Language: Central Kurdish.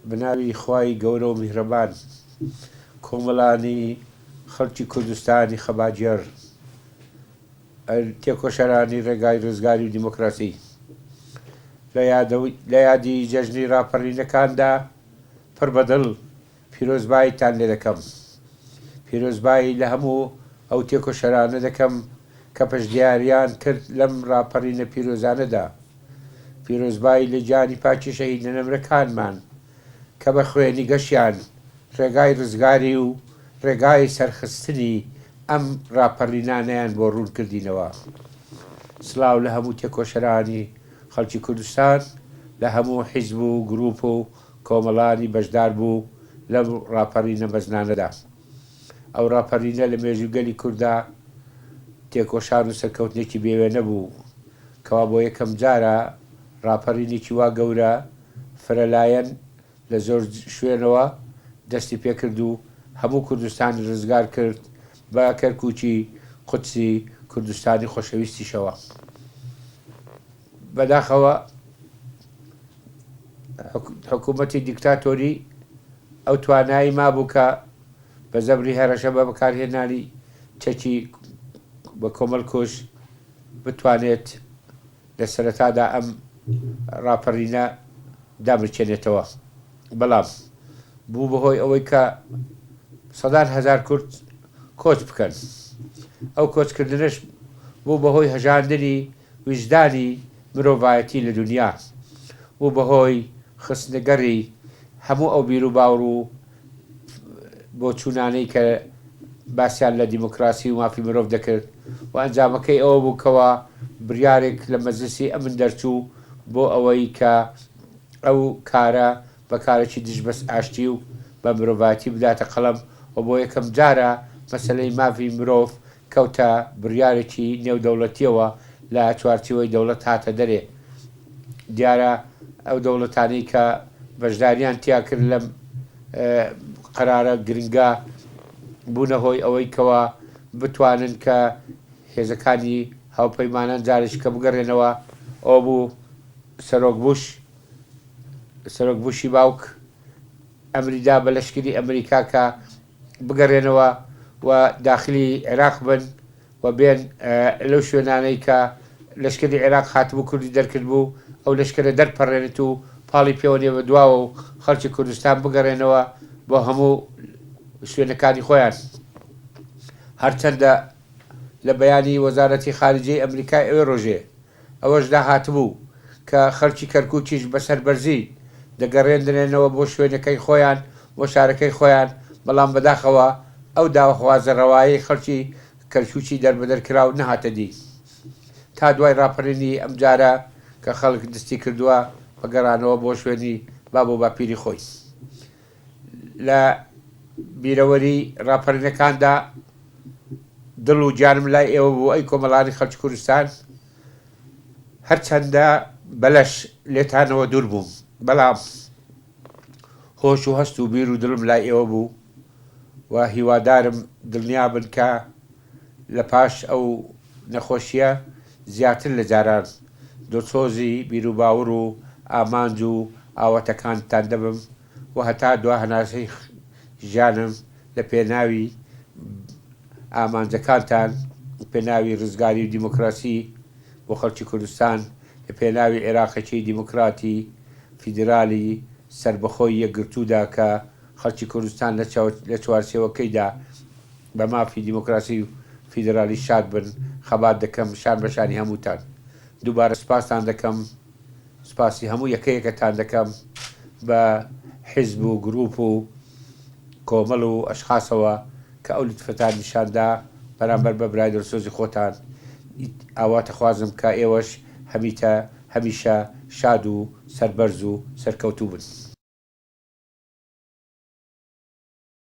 بەناوی خوای گەورە و میهرەبان کۆمەڵانی خەڵکی کوردستانی خەباتگێڕ تێکۆشەرانی ڕێگای ڕزگاری و دیموکراسی لە یادی جەژنی ڕاپەڕینەکاندا پڕ بە دڵ پیرۆزباییتان لێ دەکەم. پیرۆزبایی لە هەموو ئەو تێکۆشەرانە دەکەم کە پشتگیاریان کرد لەم ڕاپەڕینە پیرۆزانەدا. پیرۆزبایی لە گیانی پاکی شەهیدە نەمرەکانمان کە بە خوێنی گەشیان ڕێگای ڕزگاری و ڕێگای سەرخستنی ئەم ڕاپەڕینانەیان بۆ ڕوون کردینەوە. سڵاو لە هەموو تێکۆشەرانی خەڵکی کوردستان، لە هەموو حیزب و گرووپ و کۆمەڵانی بەشداربوو لەم ڕاپەڕینە مەزنانەدا. ئەو ڕاپەڕینە لە مێژووی گەلی کورددا تێکۆشان و سەرکەوتنێکی بێوێنە بوو، کەوا بۆ یەکەم جارە ڕاپەڕینێکی وا گەورە فرەلایەن لە زۆر شوێنەوە دەستی پێکرد و هەموو کوردستانی ڕزگار کرد بە کەرکوکی قودسی کوردستانی خۆشەویستیشەوە. بەداخەوە حکوومەتی دیکتاتۆری ئەو توانایی مابوو کە بە زەبری هەرەشە بە بەکارهێنانی چەکی بە کۆمەڵکوژ بتوانێت لە سەرەتادا ئەم ڕاپەڕینە دامرکێنێتەوە، بەڵام بوو بە هۆی ئەوەی کە سەدان هەزار کورد کۆچ بکەن. ئەو کۆچکردنەش بوو بە هۆی هەژاندنی ویژدانی مرۆڤایەتی لە دونیا، بوو بە هۆی خستنەگەڕی هەموو ئەو بیروباوڕ و بۆچوونانەی کە باسیان لە دیموکراسی و مافی مرۆڤ دەکرد و ئەنجامەکەی ئەوە بوو کەوا بریارێک لە مەجلسی ئەمن دەرچوو بۆ ئەوەی کە ئەو کارە بە کارێکی دژ بە ئاشتی و بە مرۆڤایەتی بداتە قەڵەم و بۆ یەکەم جارە مەسەلەی ماڤی مرۆڤ کەوتە بڕیارێکی نێودەوڵەتیەوە لە چوارچیوەی دەوڵەت هاتە دەرێ. دیارە ئەو دەوڵەتانەی کە بەشداریان تیا کرد لەم قەرارە گرنگە بوونە هۆی ئەوەی کەوا بتوانن کە هێزەکانی هاوپەیمانان جارێکی کە بگەڕێنەوە. ئەوە بوو سەرۆک بوش، سەرۆک بوشی باوک ئەمری دا بە لەشکری ئەمریکا کە بگەڕێنەوە و داخلی عێراق بن و بێن لەو شوێنانەی کە لەشکری عێراق هاتبوو کوردی دەرکردبوو ئەو لەشکرە دەرپەڕێنێت و پاڵی پێوە نێ بە دواوە و خەڵکی کوردستان بگەڕێنەوە بۆ هەموو شوێنەکانی خۆیان. هەرچەندە لە بەیانی وەزارەتی خارجیەی ئەمریکای ئەوێ ڕۆژێ ئەوەشدا هاتبوو کە خەڵکی کەرکوکیش بە سەربەرزی دەگەڕێندرێنەوە بۆ شوێنەکەی خۆیان، بۆ شارەکەی خۆیان، بەڵام بەداخەوە ئەو داوخوازە ڕەوایەی خەڵکی کەرکوکی دەربەدەرکراو نەهاتە دی تا دوای ڕاپەڕینی ئەمجارە کە خەڵک دستی کردووە بە گەڕانەوە بۆ شوێنی باب و باپیری خۆی. لە بیرەوەری ڕاپەڕینەکاندا دڵ و گیانم لای ئێوە بوو ئەی کۆمەڵانی خەڵکی کوردستان، هەرچەندە بەلەش لێتانەوە دوور بووم، بەڵام هۆش و هەست و بیر و دڵم لای ئێوە بوو و هیوادارم دڵنیا بن کە لە پاش ئەو نەخۆشییە زیاتر لە جاران دڵسۆزی بیروباوڕ و ئامانج و ئاواتەکانتان دەبم و هەتا دوا هەناسەی ژیانم لە پێناوی ئامانجەکانتان، لە پێناوی ڕزگاری و دیموکراسی بۆ خەڵکی کوردستان، لە پێناوی عێراقێکی دیموکراتی، فیدرالی، سەربەخۆی یەکگرتوودا کە خەڵکی کوردستان لە چوارچێوەکەیدا بە مافی دیموکراسی و فیدرالی شاد بن، خەبات دەکەم شان بە شانی هەمووتان. دووبارە سوپاستان دەکەم. سوپاسی هەموو یەکەیەکەتان دەکەم بە حیزب و گروپ و کۆمەڵ و ئەشخاسەوە کە ئەو لوتفەتان نیشان دا بەرامبەر بە برای دڵسۆزی خۆتان. ئاواتەخوازم کە ئێوەش هەمیتە هەمیشە شاد و سەربەرز و سەرکەوتوو بن.